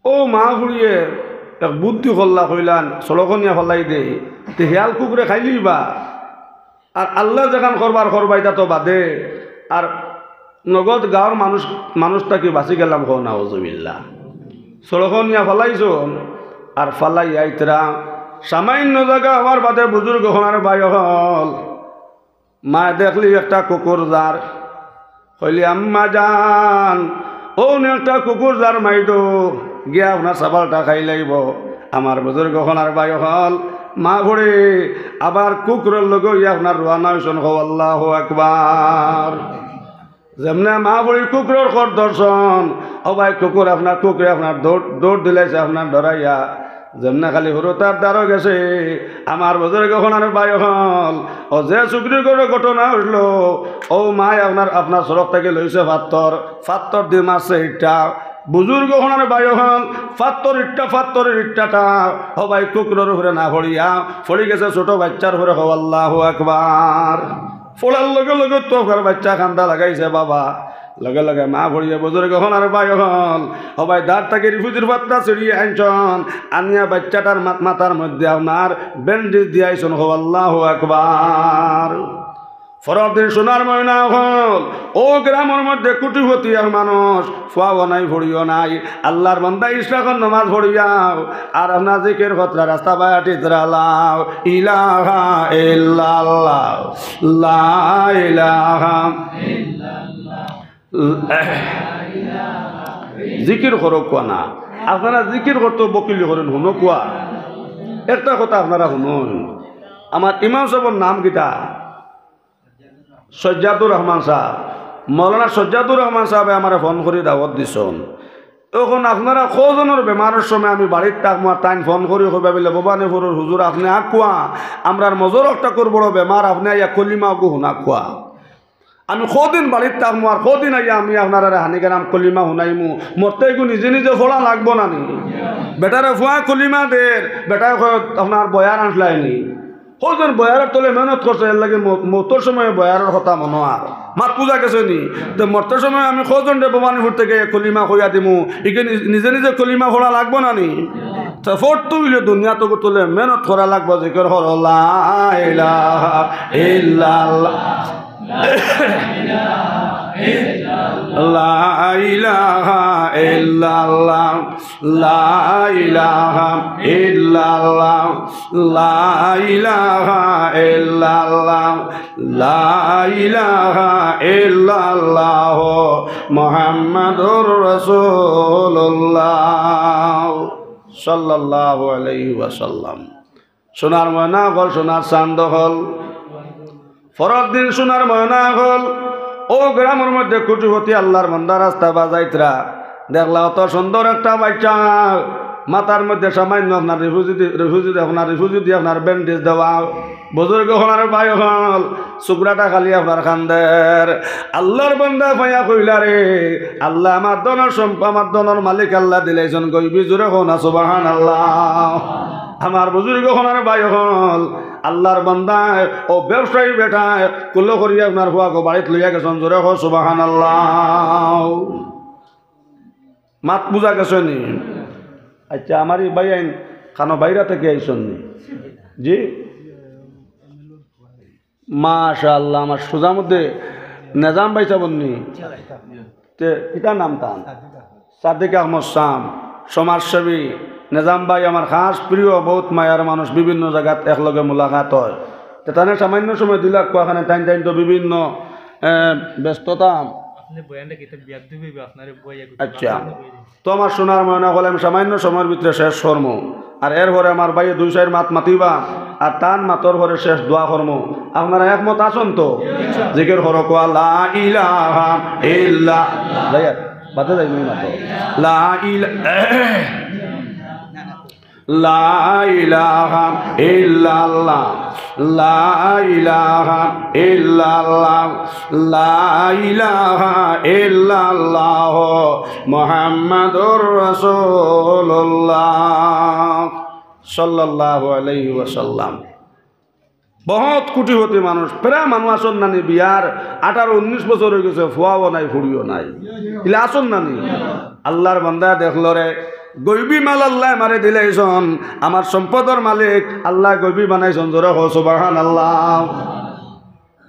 অউ মা ফুড়িয়ে এক বুদ্ধি করলা, কইলান, সড়কো নিয়া ফালাই দেই, তে হিয়াল কুকুরে খাইলিবা। আর আল্লায় যেখান করবার করবা, ইটা তো বাদে। আর নগদ গাঁওর মানুষ, মানুষ থাকি বাঁচি গেলাম, কও নাউজুবিল্লাহ। সড়কো নিয়া ফালাইছইন, আর ফালাইয়া ইতরা সামান্য জাগা অওয়ার বাদে বুজুর্গ অকল আর ভাই অকল, মায় দেখলি একটা কুকুর যার, কইলি, "আম্মা জান, অউ নে একটা কুকুর যার মাইডো, গিয়া আপনার ছাবালটা খাইলাইবো।" আমার বুজুর্গ অকল আর ভাই অকল, মা ফুড়ি আবার কুকুরর লগে অইয়া আপনার রওয়ানা অইছইন, কও আল্লাহু আকবার। যেমনে মা ফুড়ি কুকুরর খর ধরছইন, ও ভাই, কুকুর আপনার, কুকুরে আপনার দৌড়, দৌড় দিলাইছে আপনার ডরাইয়া। যেমনে খালি হুরুতার দ্বারো গেছে, আমার বুজুর্গ অকল আর ভাই অকল, অউ যে চুকরির ঘরো ঘটনা অইলো, অউ মায় আপনার, আপনার সড়ক থাকি লইছে ফাত্তর, ফাত্তর দি মারছে ইট্টা। বুজুর্গ অকল আর ভাই অকল, ফাত্তর ইট্টা, ফাত্তরর ইট্টাটা, ও ভাই, কুকুরর উপরে না পড়িয়া, পড়ি গেছে ছোট বাইচ্চার উপরে। কও আল্লাহু আকবার। পড়ার লগে লগে তো আপনার বাচ্চা কান্দা লাগাইছে বাবা, লগে লগে মা পড়িয়া বুজুর্গ অকল আর ভাই অকল, ও ভাই, দাঁত থাকি রিফুজির পাত্তা ছিড়িয়া আনছন, আনিয়া বাচ্চাটার মা-, মাথার মধ্যে আপনার ব্যান্ডেজ দিয়া আইছন। কও আল্লাহু আকবার। পরদিন সোনার ময়না অকল, ও গ্রামর মধ্যে কোটিপতি এক মানুষ, ফুয়াও নাই, ফুড়িও নাই, আল্লাহর বান্দা ইশরাকর নামাজ পড়িয়াও, আর আপনার জিকির করতরা, রাস্তা বায় আটিতরা, লা ইলাহা ইল্লাল্লাহ, লা ইলাহা। জিকির করো কুয়া না, আপনারা জিকির করতে বকিলি করেন, হুনো কুয়া। একটা কথা আপনারা হুনইন, আমার ইমাম সাবর নাম কিতা? সজ্জাদুর রহমান সাব, মৌলানা সজ্জাদুর রহমান সাবে আমারে ফোন করি দাওয়াত দিছন। অখন আপনারা কয়জনর বেমারর সময় আমি বাড়িত থাকমু আর তাইন ফোন করি কইবা বুলে, "ভবানীপুরর হুজুর, আপনে আউক্কা, আমরার মজর অকটাকুর বড় বেমার, আপনে আইয়া কলিমা অগু হুনাউক্কা।" আমি কয়দিন বাড়িত থাকমু আর কয়দিন আইয়া আমি আপনারারে হানিগ্রাম কলিমা হুনাইমু, মরতে ইগু নিজে নিজে পড়া লাগবো না নি? বেটারে ফুয়ায় কলিমা দের, বেটায় কয়, "আপনার বয়ান আনছলায় নি?" কয়জন বয়ারর তলে মেহনত করছে, এরলাগি মৌ-, মৌতর সময় বয়ারর কথা মনো আর। মাত বুজা গেছে নি? তে মরতে সময় আমি কয়জনরে ভবানীপুর থাকি কলিমা কইয়া দিমু, ইগে নি-, নিজে নিজে কলিমা পড়া লাগবো না নি? তে পড়তে অইলে দুনিয়াত অগুর তলে মেহনত করা লাগবো, জিকির করো, লা ইলাহা ইল্লাল্লাহ। লা ইলাহা ইল্লাল্লাহ, লা ইলাহা ইল্লাল্লাহ, লা ইলাহা ইল্লাল্লাহ, লা ইলাহা ইল্লাল্লাহ, মুহাম্মাদুর রাসূলুল্লাহ, সাল্লাল্লাহু আলাইহি ওয়াসাল্লাম। সোনার ময়না অকল, সোনার চান্দ অকল। পরর দিন সোনার ময়না অকল, অউ গ্রামর মধ্যে কোটিপতি আল্লার বান্দা রাস্তা বায় যাইতরা, দেখলা অত সুন্দর একটা বাইচ্চা, মাথার মধ্যে সামাইন্য আপনার রিফুজি দি-, রিফুজি দি-, আপনার রিফুজি দি আপনার ব্যান্ডেজ দেওয়া। বুজুর্গ অকল আর ভাই অকল, চুকরাটা খালি আপনার কান্দের। আল্লার বান্দা পাইয়া কইলা, "রে আল্লা, আমার ধনর সম্প-, আমার ধনর মালিক আল্লা দিলাইছন গইবি।" জোরে কও না সুবহানাল্লাহ। আমার বুজুর্গ অকল আর ভাই অকল, আল্লার বান্দায়, অউ ব্যবসায়ী বেটায় কুলো করিয়া আপনার ফুয়াগু বাড়িত লইয়া গেছন, জোরে কও সুবহানাল্লাহ। মাত বুজা গেছে নি? আইচ্ছা, আমার ই ভাইয়াইন কানো বাইরা থাকি আইছন নি? জি? মাশাআল্লাহ, আমার সুজার মধ্যে নিজাম ভাই সাবর নি? তে, কিতা নাম তান? সাদিক আহমদ সাম, সমাজসেবী। নিজাম ভাই আমার খাস প্রিয়, বউত মায়ার মানুষ, বিভিন্ন জাগাত একলগে মুলাকাত অয়। তে তানে সামাইন্য সময় দিলাউক্কা, তাইন তাইন তো বিভিন্ন, এ, ব্যস্ততা। আপনে বয়ানটা কিতা বিয়াদ্দবি অইবো, আপনারে বইয়া করতে আইচ্ছা। আপনে বইয়া দিন। তো আমার সোনার ময়না অকল, আমি সামাইন্য সময়র ভিতরে শেষ করমু। আর এরপরে আমার ভাইয়ে দুই চাইর মাত মাতিবা, আর তান মাতর পরে শেষ দোয়া করমু। আপনারা একমত আছন তো? জিকির করো, কও, লা ইলাহা ইল্লা-, যাই আর, বাদে যাই, মুই মাতো। লা ইলা-, লা ইলাহা ইল্লাল্লাহ, লা ইলাহা ইল্লাল্লাহ, লা ইলাহা ইল্লাল্লাহ, মুহাম্মাদুর রাসূলুল্লাহ, সাল্লাল্লাহু আলাইহি ওয়াসাল্লাম। বউত কোটিপতি মানুষ, প্রায় মানুষ আছন না নি বিয়ার, আঠারো উনিশ বছর অইগেছে, ফুয়াও নাই, ফুড়িও নাই, ইলা আছন না নি? আল্লার বান্দায় দেখলো রে, গইবি মাল আল্লায় আমারে দিলাইছন, আমার সম্পদর মালিক আল্লায় গইবি বানাইছন, জোরে কও সুবহানাল্লাহ।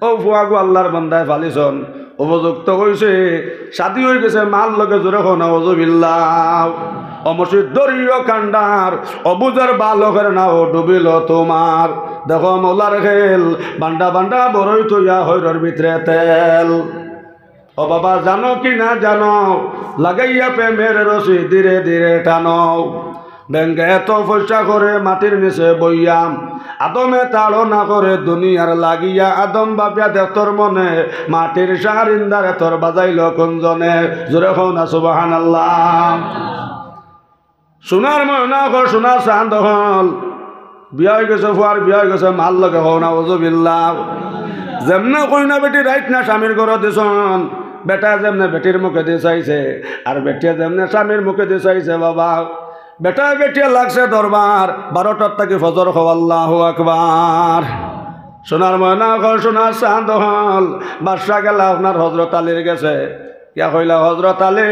অউ ফুয়াগু আল্লার বান্দায় পালিছন, উপযুক্ত অইছে, শাদি অইগেছে মার লগে, জোরে কও নাউজুবিল্লাহ। অ মসজিদ দরিও কান্ডার, অবুজর বালকের নাও ডুবিল তোমার। দেখো মৌলার খেল, বান্ডা বান্ডা বড়ই থইয়া হইরর ভিতরে তেল। ও বাবা, জানো কি না জানো, লাগাইয়া প্রেমের রশি ধীরে ধীরে টানো। ব্যাঙে এত পয়সা করে মাটির নিচে বইয়া, আদমে তাড়না করে দুনিয়ার লাগিয়া। আদম ভাবিয়া দেখতর মনে, মাটির সারিন্দারে তোর বাজাইল কোন জনে। জোরে কও না সুবহানাল্লাহ। সোনার ময়না অকল, সোনার চান্দ অকল, বিয়া অইগেছে, ফুয়ার বিয়া অইগেছে, মার লগে, কও নাউজুবিল্লাহ। যেমনে কইনা বেটি রাইত না স্বামীর ঘরো দিছন, বেটায় যেমনে বেটির মুখেদি চাইছে, আর বেটিয়ে যেমনে স্বামীর মুখেদি চাইছে বাবা, বেটায় বেটিয়ে লাগছে দরবার, বারোটার থাকি ফজর, কও আল্লাহু আকবার। সোনার ময়না অকল, সোনার চাঁদ অকল, বাদশা গেলা আপনার হজরত আলীর গেছে। ইয়া কইলা, "হজরত আলী,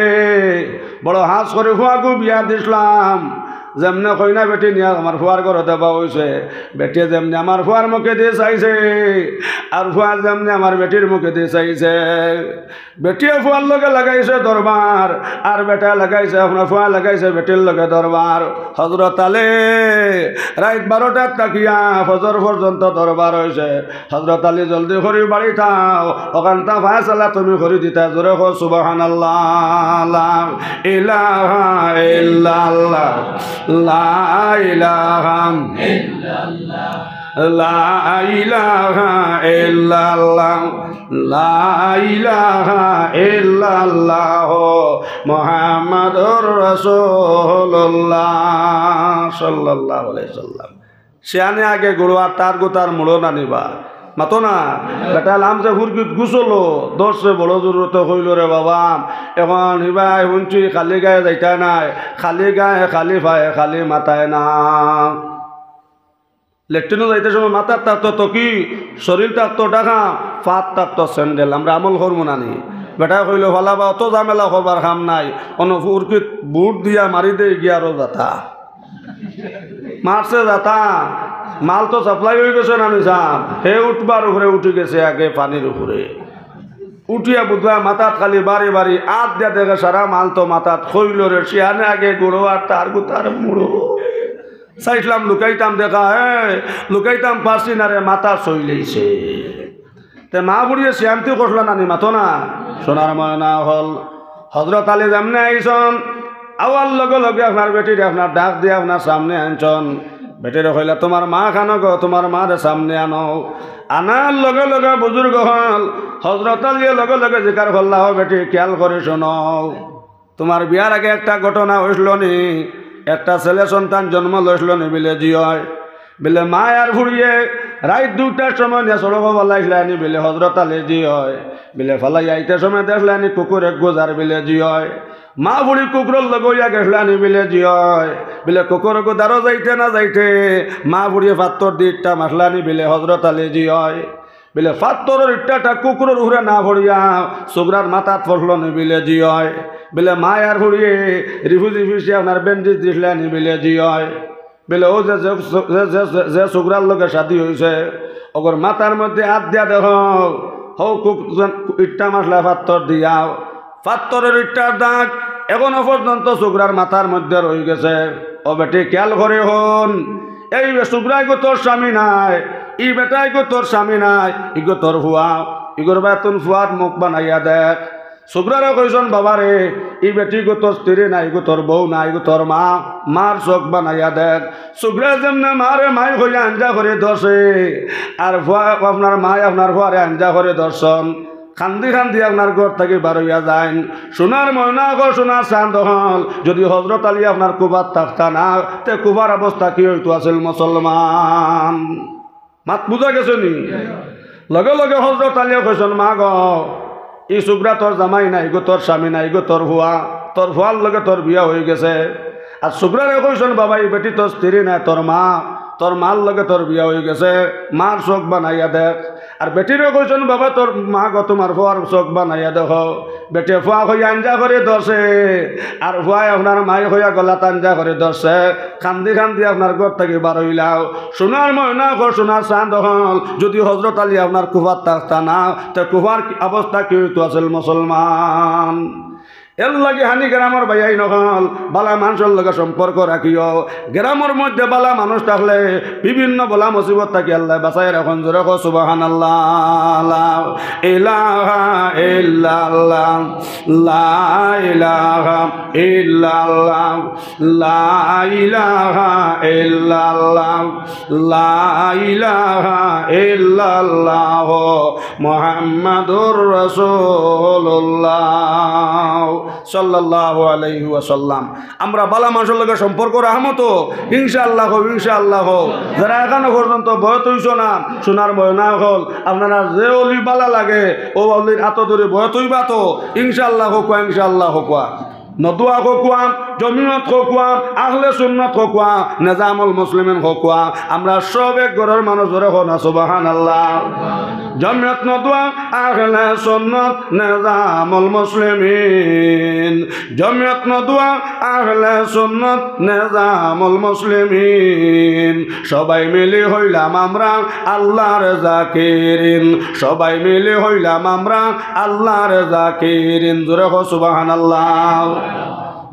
বড় হাছ করি ফুয়াগু বিয়া দিছলাম, যেমনে কইনা বেটি নিয়া আমার ফুয়ার ঘরো দেবা অইছে, বেটিয়ে যেমনে আমার ফুয়ার মুখেদি চাইছে, আর ফুয়া যেমনে আমার বেটির মুখেদি চাইছে।" বেটিয়ে ফুয়ার লগে লাগাইছে দরবার, আর বেটায় লাগাইছে, আপনার ফুয়ায় লাগাইছে বেটির লগে দরবার। হজরত আলী, রাইত বারোটার থাকিয়া ফজর পর্যন্ত দরবার অইছে। হজরত আলী, জলদি করি বাড়িত আও, অখানতা ফয়সালা তুমি করি দিতায়। জোরে কও সুবহানাল্লাহ। লা ইলাহা ইল্লাল্লাহ, লা ইলাহা, লা ইলাহা ইল্লাল্লাহ, লা ইলাহা ইল্লাল্লাহ, মুহাম্মাদুর রাসূলুল্লাহ সাল্লাল্লাহু আলাইহি ওয়াসাল্লাম। শিয়ানে আগে গুড়ো আর তার গুতার মুড়ো নানিবা। মাতো না, বেটা লামছে ফুরকিত গুছলো, ধরছে বড় জরুরতে কইলো, "রে বাবা, অখন হিবায় হুনছি খালি গায়ে যাইতায় নায়, খালি গায়ে, খালি পায়ে, খালি মাথায় না।" লেট্রিনো যাইতে সময় মাথাত থাকতো টুকি, শরীল থাকতো ঢাকা, পাত থাকতো স্যান্ডেল। আমরা আমল করমু না নি? বেটায় কইলো, "ফালাবা, অত ঝামেলা করবার কাম নাই, অনো ফুরকিত বুট দিয়া মারি দেই গিয়া আরো যাতা।" মারছে যাতা, মাল তো সাপ্লাই অইগেছে না নি সাব? হে উঠবার উপরে উঠি গেছে আগে পানির উপরে। উঠিয়া বুধবায় মাথাত খালি বাড়ি বাড়ি আত দিয়া দেখে সারা মাল তো মাথাত। কইলো, "রে শিয়ানে আগে গুড়ো আর তার গুতার মুড়ো।" চাইছিলাম লুকাইতাম, দেখা হে, লুকাইতাম পারছি না রে, মাথা ছইলাইছে। তে মা ফুড়িয়ে শিয়ান্তি করলা না নি, মাতো না? সোনার ময়না অকল, হজরত আলী যেমনে আইছন, আওয়ার লগে লগে আপনার বেটিরে আপনার ডাক দিয়া আপনার সামনে আনছন। বেটিরে কইলা, "তুমার মা কানো গো, তুমার মারে সামনে আনো।" আনার লগে লগে বুজুর্গ অকল, হজরত আলীয়ে লগে লগে জিকার করলা, "ও বেটি, খিয়াল করি হুনো।" তুমার বিয়ার আগে একটা ঘটনা অইছিল নি? একটা ছেলে সন্তান জন্ম লইছিল নি? বিলে, "জি অয়।" বিলে, "মায় আর ফুড়িয়ে রাইত দুইটার সময় নিয়া সড়কো ফালাইছলা নি?" বিলে, "হজরত আলী, জি অয়।" বিলে, "ফালাই আইতে সময় দেখলা নি কুকুর এগু যার?" বিলে, "জি অয়।" "মা ফুড়ি কুকুরর লগে অইয়া গেছলা নি?" বিলে, "জি অয়।" বিলে, "কুকুর এগু যারো যাইতে না যাইতে মা ফুড়িয়ে ফাত্তর দি ইট্টা মারলা নি?" বিলে, "হজরত আলী, জি অয়।" বিলে, "ফাত্তরর ইট্টাটা কুকুরর উপরে না পড়িয়া সুগরার মাথাত পড়লো নি?" বিলে, "জি অয়।" বিলে, "মায় আর ফুড়িয়ে রিফুজি ফিসে আপনার ব্যান্ডেজ দিছলা নি?" বিলে, "জি অয়।" বিলে, "অউ যে, যে, যে সুগরার লগে শাদি অইছে, অগুর মাথার মধ্যে আত দিয়া দেখো, হউ কুক-, ইট্টা মারলা ফাত্তর দিয়া, ফাত্তরর ইট্টার দাগ অখনো পর্যন্ত সুগরার মাথার মধ্যে রইগেছে।" ও বেটি, খিয়াল করি হুন, এই সুগরা ইগু তোর স্বামী নায়, ই বেটা ইগু তোর স্বামী নায়, ইগু তোর ফুয়া, ইগুর বায় তুন ফুয়ার মুখ বানাইয়া দেখ। সুগরারে কইছন, "বাবারে, ই বেটি ইগু তোর স্ত্রী নায়, ইগু তোর বউ নায়, ইগু তোর মা, মার চোখ বানাইয়া দেখ।" সুগরায় যেমনে মারে মাই কইয়া আঞ্জা করি ধরছে, আর ফুয়া, আপনার মায় আপনার ফুয়ারে আঞ্জা করি ধরছন। কান্দি কান্দি আপনার ঘর থাকি বারইয়া যাইন। সোনার ময়না অকল, সোনার চাঁদ অকল, যুদি হজরত আলী আপনার কুফাত থাকতা না, তে কুফার অবস্থা কি অইতো আছিল মুসলমান? মাত বুঝা গেছে নি? লগে লগে হজরত আলীয়ে কইছন, "মা গো, ই সুগরা তোর জামাই নায়, ইগু তোর স্বামী নায়, ইগু তোর ফুয়া, তোর ফুয়ার লগে তোর বিয়া অইগেছে।" আর সুগরারে কইছন, "বাবা, ই বেটি তোর স্ত্রী নায়, তোর মা, তোর মার লগে তোর বিয়া অইগেছে, মার চোখ বানাইয়া দেখ।" আর বেটিরে কইছন, "বাবা, তোর মা গো, তুমার ফুয়ার চোখ বানাইয়া দেখো।" বেটিয়ে ফুয়া কইয়া আঞ্জা করি ধরছে, আর ফুয়ায় আপনার মাই কইয়া গলাত আঞ্জা করি ধরছে। কান্দি কান্দি আপনার ঘর থাকি বারইলাও। সোনার ময়না অকল, সোনার চাঁদ অকল, যুদি হজরত আলী আপনার কুফাত থাকতা না, তে কুফার কি অবস্থা কি অইতো আছিল মুসলমান? এরলাগি হানি গেরামর ভাইয়াইন অকল, বালা মানষর লগে সম্পর্ক রাখিও। গেরামর মধ্যে বালা মানুষ থাকলে বিভিন্ন বালা মুসিবত থাকি আল্লায় বাঁচাই রাখইন। জোরে কও সুবহানাল্লাহ। লা ইলাহা ইল্লাল্লাহ, লা ইলাহা ইল্লাল্লাহ, লা ইলাহা ইল্লাল্লাহ, লা ইলাহা ইল্লাল্লাহ, মুহাম্মাদুর রাসূলুল্লাহ সাল্লাল্লাহু আলাইহি ওয়াসাল্লাম। আমরা বালা মানষর লগে সম্পর্ক রাখমু তো? ইনশাআল্লাহ কও, ইনশাআল্লাহ কও। যারা অখনো পর্যন্ত বয়ত অইছো না, সোনার ময়না অকল, আপনারার যে অলি বালা লাগে, অউ অলির আতো ধরি বয়ত অইবা তো? ইনশাআল্লাহ কউক্কা, ইনশাআল্লাহ কউক্কা। নদওয়া কউক্কা, জমিয়ত কউক্কা, আহলে সুন্নত কউক্কা, নিজামুল মুসলিমিন কউক্কা, আমরা সব এক ঘরর মানুষ, জোরে কও না সুবহানাল্লাহ। জমিয়ত নদওয়া, আহলে সুন্নত, নিজামুল মুসলিমিন। জমিয়ত নদওয়া, আহলে সুন্নত, নিজামুল মুসলিমিন। সবাই মিলি হইলাম আমরা আল্লাহর জাকিরিন। সবাই মিলি হইলাম আমরা আল্লাহর জাকিরিন। জোরে কও সুবহানাল্লাহ।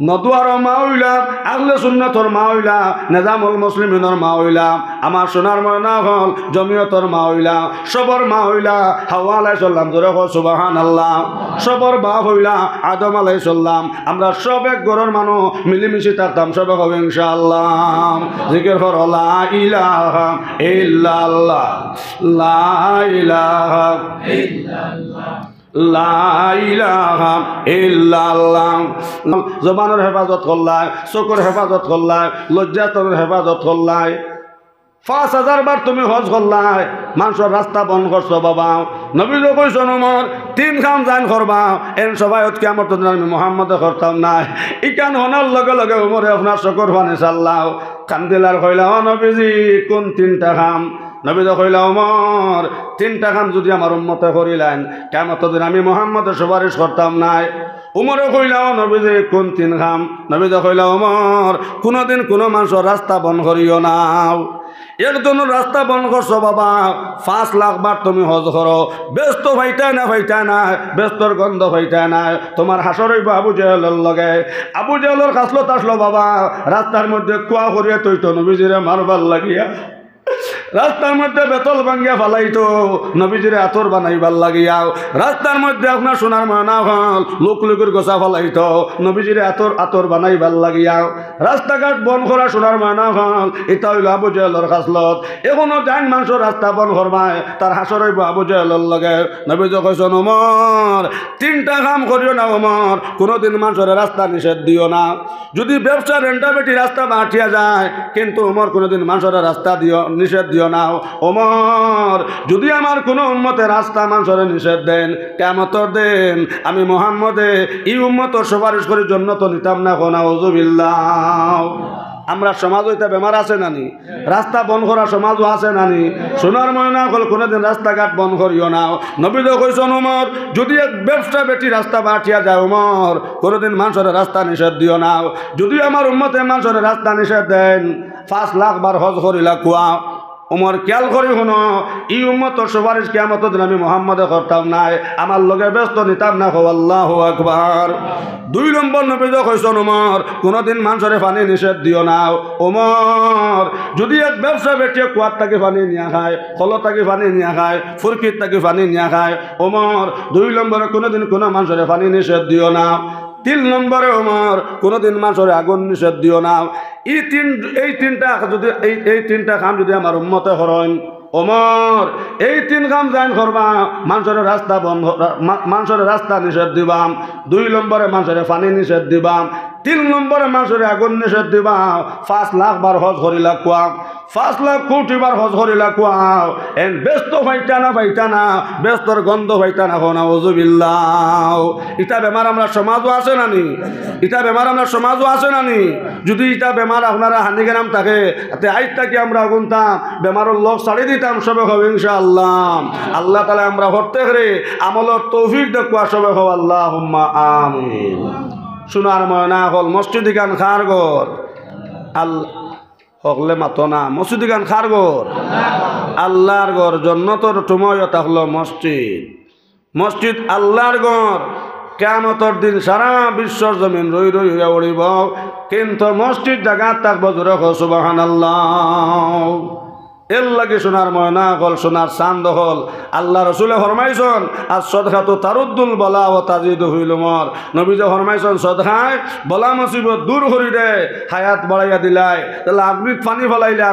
নদওয়ার মা অইলা, আহলে সুন্নতর মা অইলা, নিজামুল মুসলিমিনর মা অইলা, আমার সোনার ময়না অকল, জমিয়তর মা অইলা, সবর মা অইলা। হাওয়া আলাইহিস সালাম, জোরে কও সুবহানাল্লাহ। সবর বাপ অইলা আদম আলাইহিস সালাম। আমরা সব এক ঘরর মানুষ, মিলিমিশি থাকতাম, সবে কও ইনশাআল্লাহ। জিকির করো, লা ইলাহা ইল্লাল্লাহ, লা ইলাহা ইল্লাল্লাহ, লা ইলাহা ইল্লাল্লাহ। জবানর হেফাজত করলায়, চকুর হেফাজত করলায়, লজ্জাস্থানর হেফাজত করলায়। পাঁচ হাজার বার তুমি হজ করলায়, মানষর রাস্তা বন্ধ করছো বাবা। নবীয়ে কইছইন, "উমর, তিন কাম যেইন করবা, এন সফায়ত কিয়ামতর দিন আমি মুহাম্মদে করতাম নায়।" ইখান হুনার লগে লগে উমরে আপনার চকুর পানি ছাড়লা, কান্দিলা আর কইলা, "ও নবীজি, কুন তিনটা কাম?" নবীয়ে কইলা, "উমর, তিনটা কাম যুদি আমার উম্মতে করিলাইন, কিয়ামতর দিন আমি মুহাম্মদে সুপারিশ করতাম নায়।" উমরে কইলা, "ও নবীজি, কুন তিন কাম?" নবীয়ে কইলা, "উমর, কুনুদিন কুনু মানষর রাস্তা বন্ধ করিও না।" একজনর রাস্তা বন্ধ করছো বাবা, পাঁচ লাখ বার তুমি হজ করো, বেহেস্ত পাইতায় না, পাইতায় না, বেহেস্তর গন্ধ পাইতায় না। তুমার হাশর অইবো আবু জেহেলর লগে। আবু জেহেলর খাছলত আছলো বাবা, রাস্তার মধ্যে কুয়া করিয়া থইতো নবীজিরে মারবার লাগিয়া। রাস্তার মধ্যে বেতল ভাঙ্গিয়া ফালাইতো নবীজিরে আতর বানাইবার লাগিয়া। রাস্তার মধ্যে আপনার সোনার ময়না অকল লুকলুকির গোছা ফালাইতো নবীজিরে আতর, আতর বানাইবার লাগিয়া। রাস্তাঘাট বন্ধ করা সোনার ময়না অকল, ইটা অইলো আবু জেহেলর খাছলত। অখনো যেইন মানষর রাস্তা বন্ধ করবায়, তার হাশর অইবো আবু জেহেলর লগে। নবীয়ে কইছইন, "উমর, তিনটা কাম করিও না উমর, কুনুদিন মানষরে রাস্তা নিষেধ দিও না।" যুদি ব্যবসা রেন্টাবেটি রাস্তা বাটিয়া যায়, কিন্তু উমর কুনুদিন মানষরে রাস্তা দিও, নিষেধ দিও না। উমর, যুদি আমার কুনু উম্মতে রাস্তা মানষরে নিষেধ দেইন, কিয়ামতর দিন আমি মুহাম্মদে ই উম্মতর সুপারিশ করি জন্নতো নিতাম না, কও নাউজুবিল্লাহ। আমরার সমাজো ইতা বেমার আছে না নি? রাস্তা বন্ধ করা সমাজো আছে না নি? সোনার ময়না অকল, কুনুদিন রাস্তাঘাট বন্ধ করিও না। নবীয়ে কইছইন, "উমর, যুদি এক ব্যবসাবেটি রাস্তা বাটিয়া যায় উমর, কুনুদিন মানষরে রাস্তা নিষেধ দিও না।" যুদি আমার উম্মতে মানষরে রাস্তা নিষেধ দেইন, পাঁচ লাখ বার হজ করিলা কুয়া। উমর, খিয়াল করি হুনো, ই উম্মতর সুপারিশ কিয়ামতর দিন আমি মুহাম্মদে করতাম নায়, আমার লগে বেহেস্ত নিতাম না, কও আল্লাহু আকবার। দুই নম্বর নবীয়ে কইছইন, "উমর, কুনুদিন মানষরে পানি নিষেধ দিও না।" উমর, যুদি এক ব্যবসাবেটিয়ে কুয়ার থাকি পানি নিয়া খায়, কল থাকি পানি নিয়া খায়, ফুরকির থাকি পানি নিয়া খায়, উমর, দুই নম্বরে কুনুদিন কুনু মানষরে পানি নিষেধ দিও না। তিন নম্বরে উমর, কুনুদিন মানষরে আগুন নিষেধ দিও না। ই তিন, এই তিনটা যুদি, এই, এই তিনটা কাম যুদি আমার উম্মতে করইন, উমর, এই তিন কাম যেইন করবা, মানষরে রাস্তা বন্ধ, মা-, মানষরে রাস্তা নিষেধ দিবা, দুই নম্বরে মানষরে পানি নিষেধ দিবা, তিন নম্বরে মানষরে আগুন নিষেধ দিবা, পাঁচ লাখ বার হজ করিলা কুয়া, পাঁচ লাখ কুটি বার হজ করিলা কুয়া, এন বেহেস্ত পাইতা না, পাইতা না, বেহেস্তর গন্ধ পাইতা না, কও নাউজুবিল্লাহ। ইতা বেমার আমরার সমাজো আছে না নি? ইতা বেমার আমরার সমাজো আছে না নি? যুদি ইতা বেমার আপনারার হানিগ্রাম থাকে, তে আইজ থাকি আমরা অগুনতা বেমারর লগ ছাড়ি দিতাম, সবে কও ইনশাআল্লাহ। আল্লাহ তাআলায় আমরা প্রত্যেকরে আমলর তৌফিক দেউক্কা, সবে কও আল্লাহুম্মা আমিন। সোনার ময়না অকল, মসজিদ ইখান কার ঘর? আল-, হকলে মাতো না, মসজিদ ইখান কার ঘর? আল্লার ঘর। জন্নতর ঠুমো ইটা অইলো মসজিদ। মসজিদ আল্লার ঘর। কিয়ামতর দিন সারা বিশ্বর জমিন রই রই অইয়া উড়িবো, কিন্তু মসজিদ জাগাত থাকবো। জোরে কও সুবহানাল্লাহ। এরলাগি সোনার ময়না অকল, সোনার চান্দ অকল, আল্লার রসুলে ফরমাইছইন, "আস-সদকাতু তারুদ্দুল বালা ওয়া তাজিদু ফিল উমর।" নবীজিয়ে ফরমাইছইন, "সদকায় বালা মুসিবত দূর করি দেয়, হায়াত বাড়াইয়া দিলায়।" তাইলে আগুনিত পানি ফালাইলে